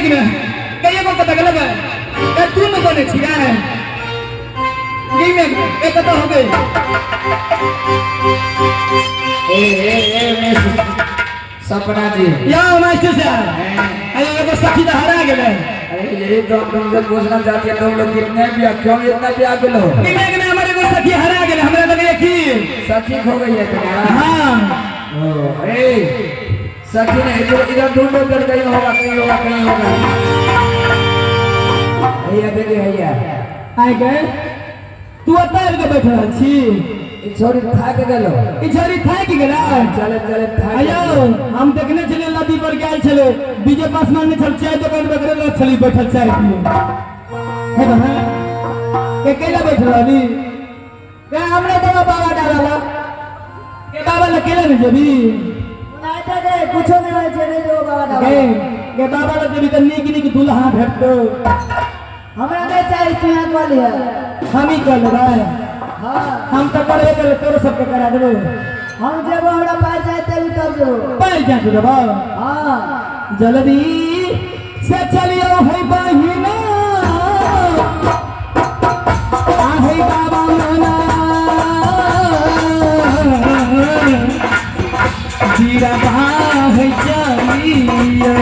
में कई को पता लगा के तू न कोने छिया है गई में एक तो हो गई। ए ए ए मैं सपना जी या मास्टर साहब अरे एगो सखी तो हरा गेलै। अरे यही तो हम तुमसे पूछना चाहते हैं, तुम लोग कितने भी क्यों इतना व्याकुल हो? गई में हमारे एगो सखी हरा गेलै, हमरा लगे कि सखी खो गई है तुम्हारा। हां ओ ए सखी नहीं, इधर इधर ढूंढो, इधर कहीं होगा, कहीं होगा, कहीं होगा। भैया देखिए भैया आइ गए तू अतार के बैठल छी। ई छोरी थाक गेलो, ई छोरी थाक गेला। चले चले थाक। आयो हम देखने छले नदी पर गेल छले, विजय पासवान ने छल चाय दुकान पर गेल छली बैठल चाय पिए। हे बहन के केला बैठल अभी के हमरा तो बाबा डाला के बाबा ल केला ने जेबी नहीं त के कुछो नहीं होय छै, नहीं जेबो बाबा डाला के बाबा ल जेबी त नीक नीक दुल्हा भेटतो। हमरा नहीं चाही, तू यहाँ कह लिह, हम ही कर लेबै। हां हम तो करबे करबै, तोरो सबके करा देबै। हम जेबो हमरा पार जाए तभी तब जेबो। पार जाए देबो। हां जल्दी से चलियो है बहिना आहे बाबा मना जीरा बाह चलियो।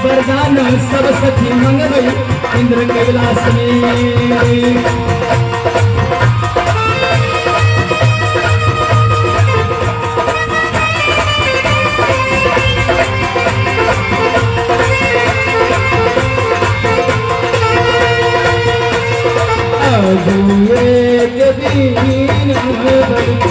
वरदान सब सखी मंगबै इंद्र कैलाश में। एक दिन बरती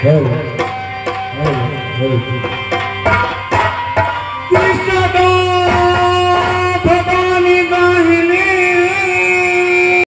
Hey, hey, hey.